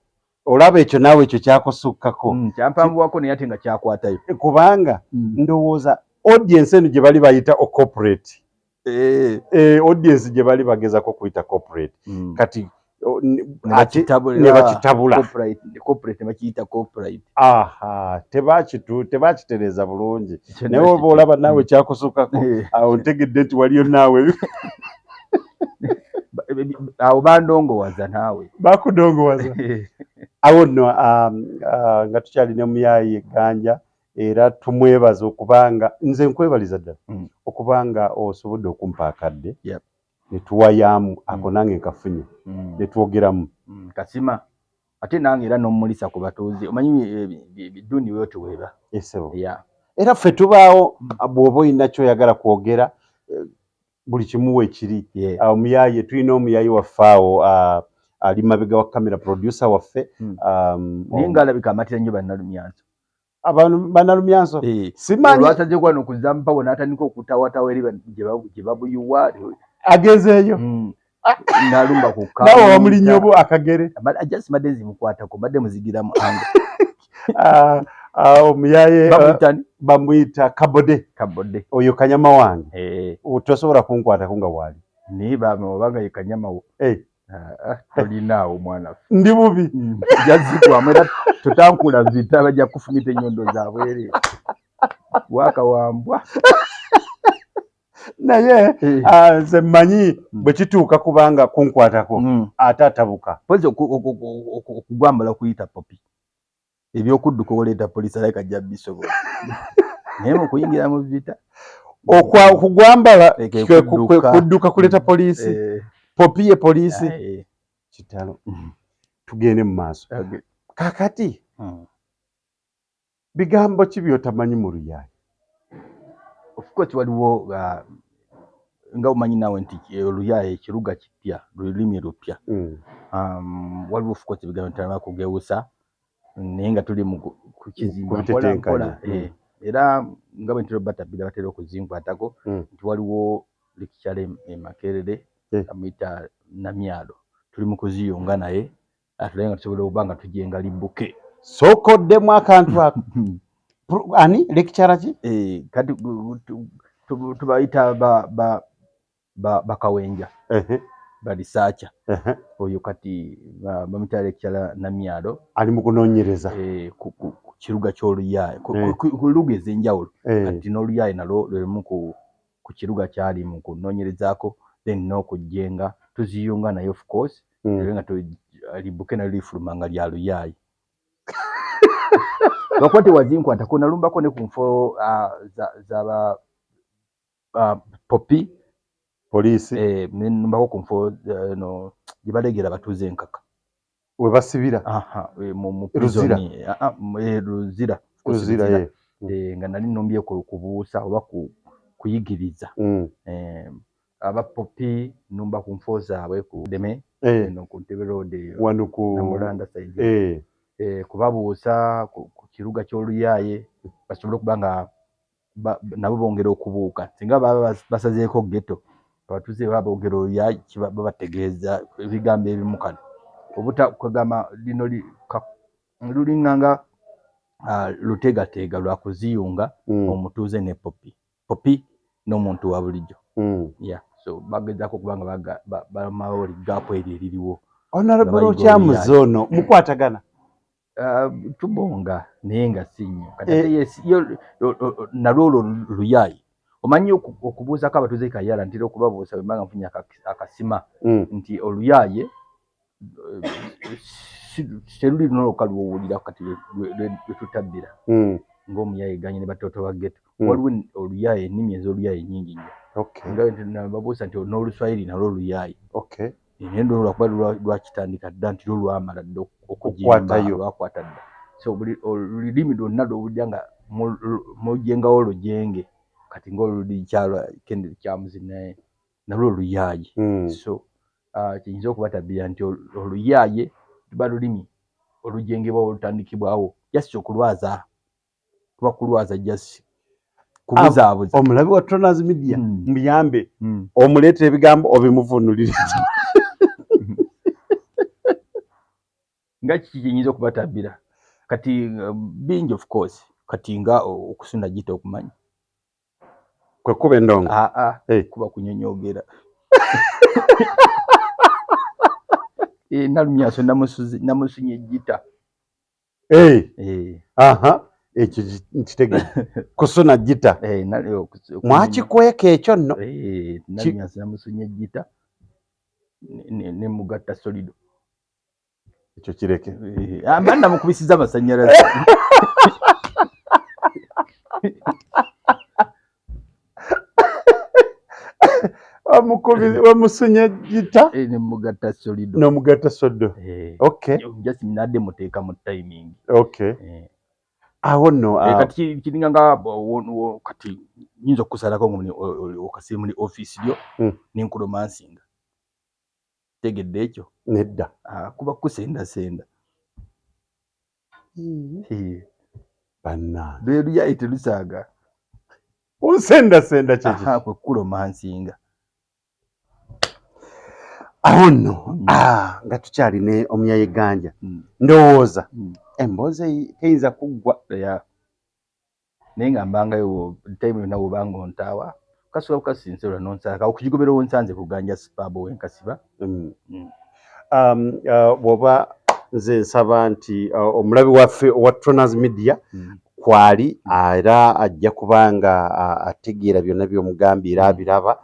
olaba ekyo naawe ekyo kyakusukkako. Kyampanvuwako, naye ate nga kyakwatayo. Kubanga ndowooza audience eno gye bali bayita ocorporate. Audience gye bali bagezako kuyita corporate. Kati ne bakitabula corporate bakiyita corporate. Aha, tebakitereeza bulungi. Naye oba olaba naawe kyakusukako, awo ntegedde nti waliyo naawe. Awo bandongowaza naawe. Bakudongowaza. Awo nno nga tukyalina Muyaayi Egganja, era tumwebaza okubanga nze nkwebaliza ddala okubanga osobodde okumpa akadde ne tuwayaamu ako nange nkafunye ne twogeramu. Kasima ate nange era n'omulisa ku batuuze, omanyi biduni wewe tuweeba. Esebo. Era ffe tubaawo bw'oba olina ky'oyagala kwogera buli kimu weekiri. Omuyaayi tulina omuyaayi waffe awo ali mabega wa kamera, producer waffe. Naye ng'alabika amatira nnyo bannalumyanso. Abantu bannalumyanso simanyi olwasaze kwano kuzampawo n'atandika okutawatawa eri gye babuyiwa agezeeyo n'alumba ku naawe wamulinnya obu akagere. Just mbadde nzimukwatako, mbadde muzigiramu ango. Omuyaye bamuyita Kabode. Kabode oyo kanyama wange, tosobola kunkwatako nga waali. Naye obanga ye kanyama wo tolinaawo mwana ffe. Ndi bubi jazigwamu era totankula vita, bajja kufumita ennyondo zaabwe wakawambwa. Naye nze mmanyi bwe kituuka kubanga kunkwatako ate atabuka. Pozi okugwambala kuyita popi ebyokudduka oleeta poliisi alabika ajja bisobola, naye mu kuyingira mu vita okugwambala kudduka kuleeta poliisi, popi ye poliisi. Kitalo. Tugende mu maaso. Kakati bigambo ki by'otamanyi mu Luyaayi? Of course waliwo nga omanyi naawe nti Oluyaayi ekiruga kipya, lulimi lupya. Waliwo of course ebigambo bitanaba kugewusa, naye nga tuli mu kukizimba mpola mpola. Era nga bwe ntera obatabira batera okuzinkwatako nti waliwo lecturer e Makerere amuyita Namyalo, tuli mu kuziyunga naye atulaye nga tusobola okuba nga tujenga libuke. Sookoddemu akantu ako. Ani lecturer ki? Kati tubayita bakawenja balisaacha. Oyo kati bamuyita lecturer Namyalo, ali mu kunoonyereza ku kiruga ky'Oluyaayi, ku luga ez'enjawulo. Kati n'Oluyaayi nalwo lwe lumu ku kiruga kyali mu kunoonyerezaako, then n'okujjenga tuziyunga naye of course nga libuke nalyo lifuluma nga lya Luyaayi. Lwakuba tewazinkwatako, nalumbako ne ku nfo zaba popi poliisi, nenumbako ku nfo no gye balegera abatuuze enkaka we basibira mu prison Luzira. Luzira nga nali nnumbye kubuusa oba kuyigiriza aba popi, nnumba ku nfo zaabwe ku Deme eno ku Ntebe Road wano ku Namulanda side, kubabuusa ku kiruga ky'Oluyaaye basobole okuba nga nabo bongera okubuuka. Singa baba basazeeko ghetto, abatuuze baba boogera Oluyaayi babategeeza ebigambo ebimu. Kale obuta kugamba lino lulinganga lutegateega lwa kuziyunga omutuuze ne popi, popi n'omuntu wa bulijjo. So bagezaako okuba nga bamalawo gap eryo eririwo. Honorable Okyamuzi ono mukwatagana? Tubonga naye nga si nnyo. Kati ate nalwo olwo Luyaayi omanyi okubuuzako abatuuze Kayala, ntera okubabuusa bwe mba nga nfunye akasima nti Oluyaaye teruli luno lwokka lw'owulira kati lwe tutabbira ng'Omuyaayi ganye ne batoto ba ghetto. Waliwo Oluyaayi, ennimi ez'Oluyaayi nnyingi nnyo. Nga babuusa nti n'Oluswayiri nalwo Luyaayi. Naye ndowooza lwakuba lwakitandika dda nti lwo lwamala dda okugimba, lwakwata dda. So buli olulimi lwonna lw'owulira nga mujengawo lujenge, kati ng'oluli Kennedy Kyamuzi naye nalwo Luyaayi. So kiyinza okubatabira nti Oluyaaye luba lulimi olujengebwawo, olutandikibwawo just okulwaza, kuba kulwaza just kubuzaabuza. Omulabi wa Tronas Media muyambe omuleetera ebigambo obimuvunulire. Nga kiki kiyinza okubatabira kati bingi of course, kati nga okusunda gita okumanya. Kwe kuba endongo? Aa, Eh. kuba kunyonyogera. Eh, Nalumyaso namusunye gita. Eh, Eh, aha, ekyo nkitegedde. Kusuna gita. Eh, Mwakikweka ekyo nno. Eh, Nalumyaso namusunye gita ne mugatta solido. Ekyo kireke. Eh, amba namukubisiza amasannyalaze. Wamusunye gita Eh, ne mugatta solido. n'omugatta sodo. Eh, Okay, just nadde muteeka mu timing. okay. Eh. Awo nno Eh, kati kiringa nga kati nyinza okukusalako nga okasibe muri office lyo nenkuromansinga. Tegedde ekyo? Nedda. Ah, kuba kusendasenda. Eh, Bannange. lweruyaye telusaaga. Onsendasenda kyeki? Aha, kwe kuromansinga. Awo nno nga tukyali ne omuyaye ganja. Ndowooza emboozi teyinza kuggwa. Yeah. Naye nga mbangayo time yonna bw'obanga ontaawa kasuka kukasinzirwa n'onsaaka okugigobera wonsanze ku Ganja Spa wenkasiba. Bw'oba nze nsaba nti omulabi waffe owa Tronas Media kwali era ajja kubanga ategeera byonna by'omugambye era abiraba.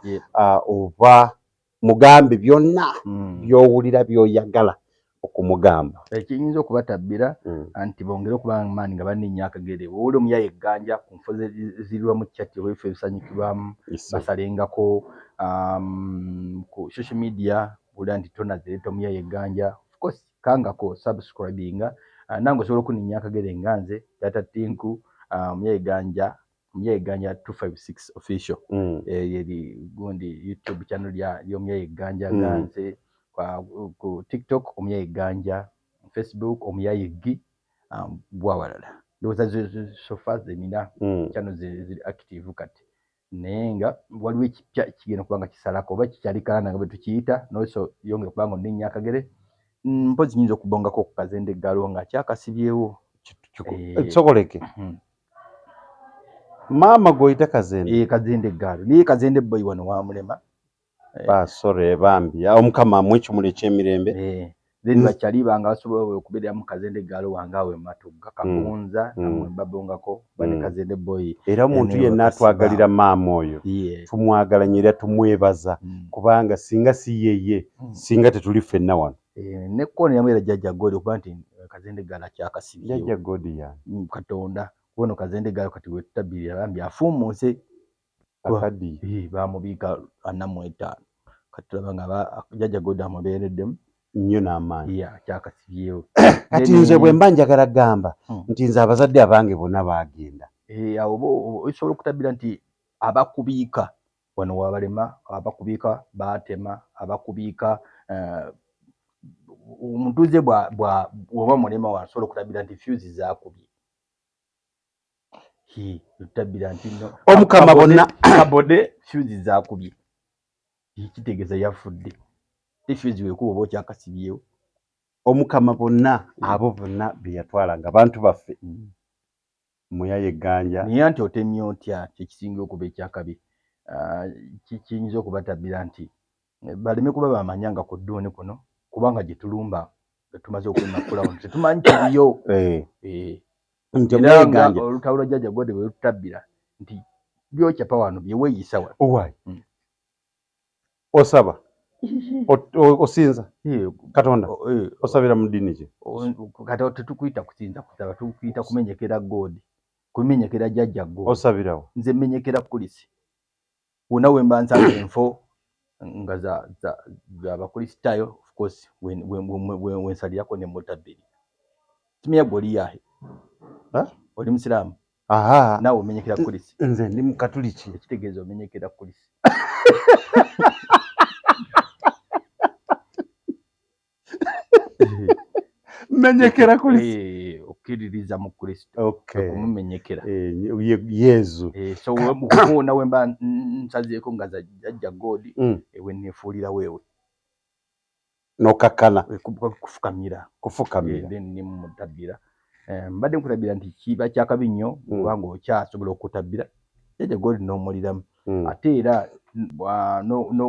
Oba mugambe byonna by'owulira by'oyagala okumugamba. Ekiyinza okubatabbira anti bongere okuba amaanyi nga banninnya akagere. Bw'owulira omuyaye egganja ku nfo zirirwa mu chat oba ebifo ebisanyukirwamu basalengako ku social media bw'owulira nti Tronas ereeta omuyaye egganja. Of course kangako subscribinga. Nange osobola okunninnya akagere nga nze Tata Tinku, omuyaye ganja, omuyaye ganja 256 official. Yeri gundi YouTube channel y'omuyaye ganja nga nze ku TikTok omuyaye ganja, Facebook omuyaye gi, bwawalala. Ndowooza so far ze nina channel ziri active kati. Naye nga waliwo ekipya kigenda kuba nga kisalako oba kikyali kalanda nga bwe tukiyita, n'olwekyo yongera okuba nga onninnya akagere. Mpozi nnyinza okubongako ku Kazende Galo nga kyakasibyewo. Kisoboleke. Maama gw'oyita Kazende? Eh, Kazende Galo. Naye Kazende boy wano wamulema. Basore bambi. Omukama amuwe ekimuli eky'emirembe. Then bakyali bange basobola okubeereramu Kazende Galo wange awo e Matugga, Kagunza, namwe mbabongako bane Kazende boy. Era omuntu yenna atwagalira maama oyo. Tumwagala nnyo era tumwebaza kubanga singa si yeye, singa tetuli ffenna wano. Ne kkoona yamwera Jjajja Godi okuba nti Kazende Galo akyakasibyewo. Jjajja Godi yani? Katonda. Kubono Kazende Galo kati we tutabirira bambi afuumuuse. Akaddiye. Baamubiika 45. Kati tulaba nga Jjajja Godi amubeereddemu nnyo n'amaanyi. Yeah, kyakasibyewo. Kati nze bwe mba njagala gamba nti nze abazadde abange bonna baagenda. Awo osobola okutabira nti abakubiika wano wabalema, abakubiika baatema, abakubiika omutuuze bw'oba mulema wasobola okutabira nti fuse zaakubye. Tutabira nti no. Omukama bonna kabode fuse zaakubye. Kitegeeza yafudde. Fuse weekuba oba okyakasibyewo. Omukama bonna abo bonna be yatwalanga abantu baffe. Muyaye ganja. Naye anti otemye otya kyekisinga okuba ekyakabi. Kiyinza okubatabira nti baleme kuba bamanya nga ku dduuni kuno kubanga gye tulumba nga tumaze okwemakula wano tetumanyi kiriyo. Nti Era omuyaye nga ganja. olutalo lwa Jjajja Godi bwe lututabbira nti byokyapa wano bye weeyisa wano. Owaaye. Osaba? Osinza? Katonda? Osabira mu ddiini ki? Kati tetukuyita kusinza kusaba, tukuyita kumenyekera God. Kumenyekera Jjajja God. Osabirawo? Nze mmenyekera Kulisi. Wonna we mba nsanze enfo nga za Bakristaayo, of course, wensalirako ne mutabbiri. Kimya gwe oli yahe? Oli Musiraamu? Naawe omenyekera Kulisi. Nze ndi Mukatuliki. Ekitegeeza omenyekera Kulisi. Menyekera Kulisi. Okkiririza mu Kristo. Okumumenyekera. Yezu. So wonna we mba nsazeeko nga za Jjajja God, we neefuulira weewe. N'okakkana. Kufukamira. Kufukamira. Then ne mutabbira. Mbadde nkutabbira nti kiba kyakabi nnyo kubanga okyasobola okutabbira. Jjajja God n'omuliramu. Ate era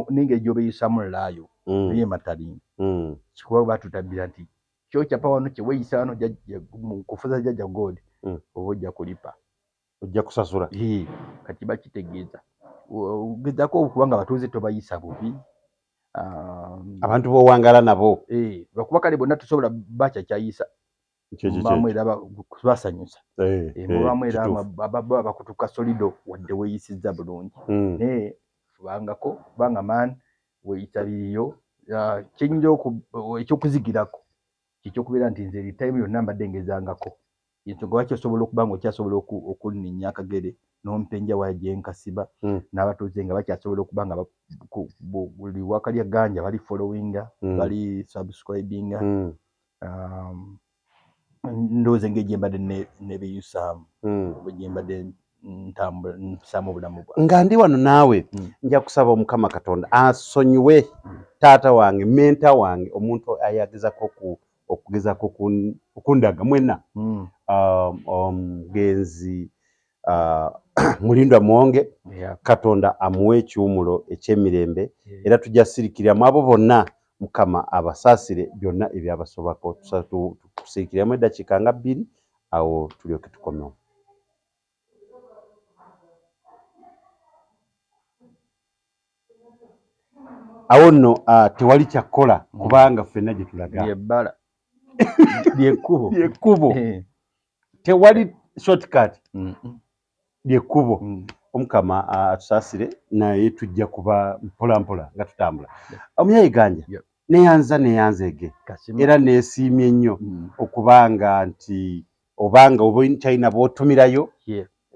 n'engeri gy'obeeyisamu laayo naye matalinga kikuba batutabira nti kyokyapa wano kyeweyisa wano kufuza jjajja God oba ojja kulipa, ojja kusasula. Kati bakitegeeza ogezaako okuba nga abatuuze tobayisa bubi, abantu b'owangala nabo, lwakuba kale bonna tosobola bakyakyayisa, mubaamu era basanyusa, mubaamu era baba bakutuka solido wadde weeyisizza bulungi, naye fubangako kubanga man weeyisa biriyo. Kyenyinza ekyokuzigirako kyekyokubeera nti nze time yonna mbadde ngezangako, ensonga lwaki osobola okuba nga okyasobola okunninya akagere n'ompenja waya gye nkasiba, n'abatuuze nga bakyasobola okuba nga buli wakalya ganja bali followinga, bali subscribinga. Ndowooza engeri gye mbadde nebeyusaamu oba gye mbadde ntambula nsaamu obulamu bwange. Nga ndi wano naawe, nja kusaba Omukama Katonda asonyiwe taata wange, mentor wange, omuntu ayagezako okugezako okundaga mwenna, omugenzi Mulindwa Muwonge, Katonda amuwe ekiwumulo eky'emirembe, era tujja sirikiriramu abo bonna, Mukama abasaasire byonna ebyabasobako. Tusirikiriramu eddakiika nga 2 awo tulyoke tukomewo. Awo nno tewali kyakkola kubanga ffenna gye tulaga lyebbala lyekkubo, lyekkubo, tewali shortcut, lyekkubo. Omukama atusaasire, naye tujja kuba mpola mpola nga tutambula. Omuyayi Ganja, neyanza neyanzeege era neesiimye nnyo okubanga nti obanga oba China bw'otumirayo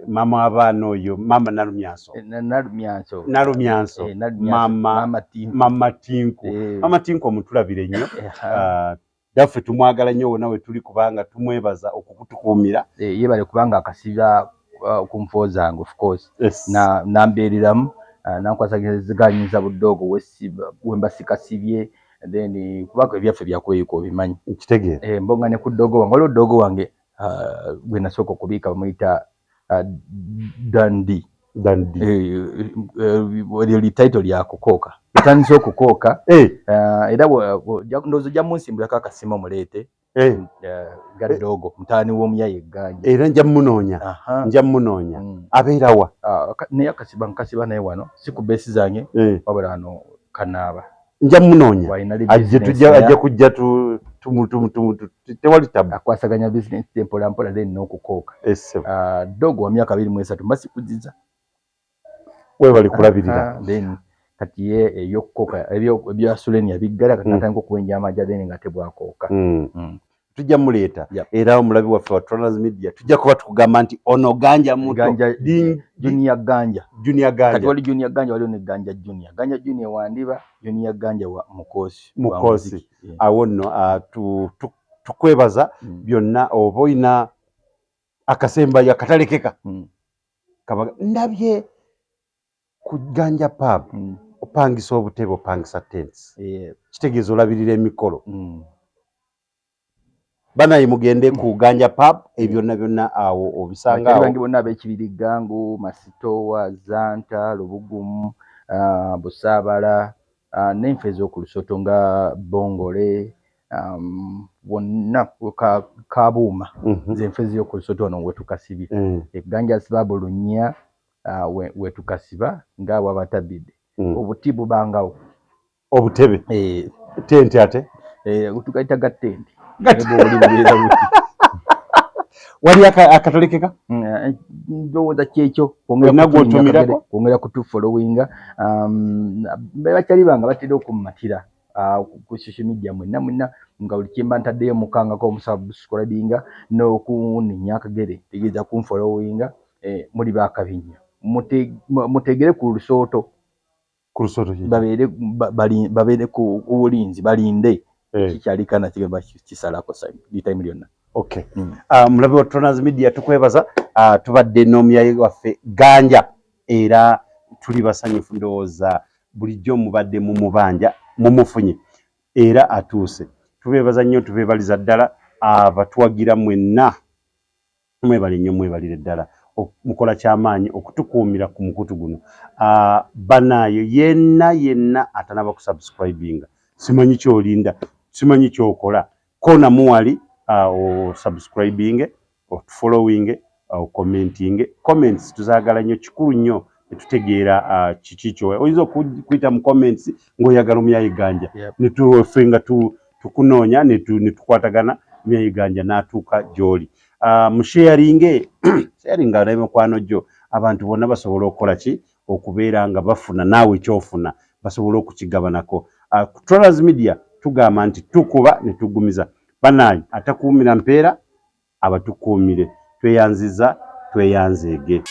mama w'abaana oyo, mama Nalumyanso, Nalumyanso, Nalumyanso, mama mama Tinku, mama Tinku omutulabire nnyo. Daffe tumwagala nnyo wonna we tuli kubanga tumwebaza okukutukuumira. Yebale kubanga akasiba ku nfo zange, of course nambeereramu, nankwasaganyiza budoogo wemba sikasibye, then kubanga ebyaffe byakweyuka obimanyi. Nkitegeera. Mbonga ne ku doogo wange, waliwo doogo wange gwe nasooka okubiika bamuyita Dandi. Dandi. Eryo li title lya kukooka, etandise okukooka era ndowooza ojja munsimbulako akasima omuleete gadoogo mutaani w'omuyayi Ganja. Era nja munoonya, nja munoonya. Abeerawa? Naye akasiba nkasiba naye wano si ku beesi zange, wabula wano kanaaba. Nja munoonya, ajja kujja tewali tabu. Akwasaganya bizinesi mpola mpola then n'okukooka. Doogo wa myaka 23 mba sikuziza. Webali kulabirira. Then kati ye ebyokukooka ebya Suleni yabiggala kati natandika okuwenja amajja then nga tebwakooka. Tujja muleeta era omulabi waffe wa Tronas Media tujja kuba tukugamba nti ono Ganja muto, Junior Ganja, Junior Ganja. Kati wali Junior Ganja, waliwo ne Ganja Junior. Ganja Junior wandiba, Junior Ganja wa Mukosi. Mukosi. Awo nno tukwebaza byonna oba olina akasembayo akatalekeka. Ndabye ku Ganja Pub opangisa obutebe, opangisa tents, kitegeeza olabirira emikolo. Banaye mugende ku Ganja Pub, ebyonna byonna awo obisanga awo. Bangi bonna ab'Ekibiri, Gangu, Masitowa, Zanta, Lubugumu, Busaabala, n'enfo ez'oku Lusoto nga Bongole, wonna Kabuuma, nze enfo ez'oku Lusoto wano wetukasibye. Ganja sibabu lunya wetukasiba nga wabatabidde. Obuti bubangawo. Obutebe. Tenti ate? Tugayita ga tenti. Wali akatolekeka? Ndowooza kyekyo kwongera kutufollowinga. Bakyali bange batera okummatira ku social media mwenna mwenna, nga buli kyemba ntaddeyo mukangako omusubscribinga n'okunninya akagere, tegeeza kunfollowinga. Muli bakabi nnyo, mutegere ku Lusooto, babeere ku bulinzi, balinde kikyalikana kigenda kisalako time lyonna. Okay. Mulabi wa Tronas Media tukwebaza, tubadde n'omuyayi waffe Ganja era tuli basanyufu, ndowooza bulijjo mubadde mumubanja mumufunye era atuuse. Tubeebaza nnyo, tubeebaliza ddala abatuwagira mwenna, mwebale nnyo, mwebalire ddala. Mukola kyamaanyi okutukuumira ku mukutu guno. Banaayo yenna yenna atanaba kusubscribinga, simanyi kyolinda, simanyi kyokola, kona muwali osubscribinge, otufollowinge, ocommentinge. Comments tuzaagala nnyo, kikulu nnyo netutegeera kiki kyo oyinza okuyita mu comments ng'oyagala omuyayi ganja. Netufe nga tukunoonya netukwatagana, omuyayi ganja n'atuuka gy'oli. Musharinge, sharinga n'emikwano gyo, abantu bonna basobole okukola ki, okubeera nga bafuna naawe kyofuna, basobole okukigabanako. Ku Trollers Media tugamba nti tukuba ne tugumiza. Banaye atakuumira mpeera abatukuumire. Tweyanziza, tweyanzeege.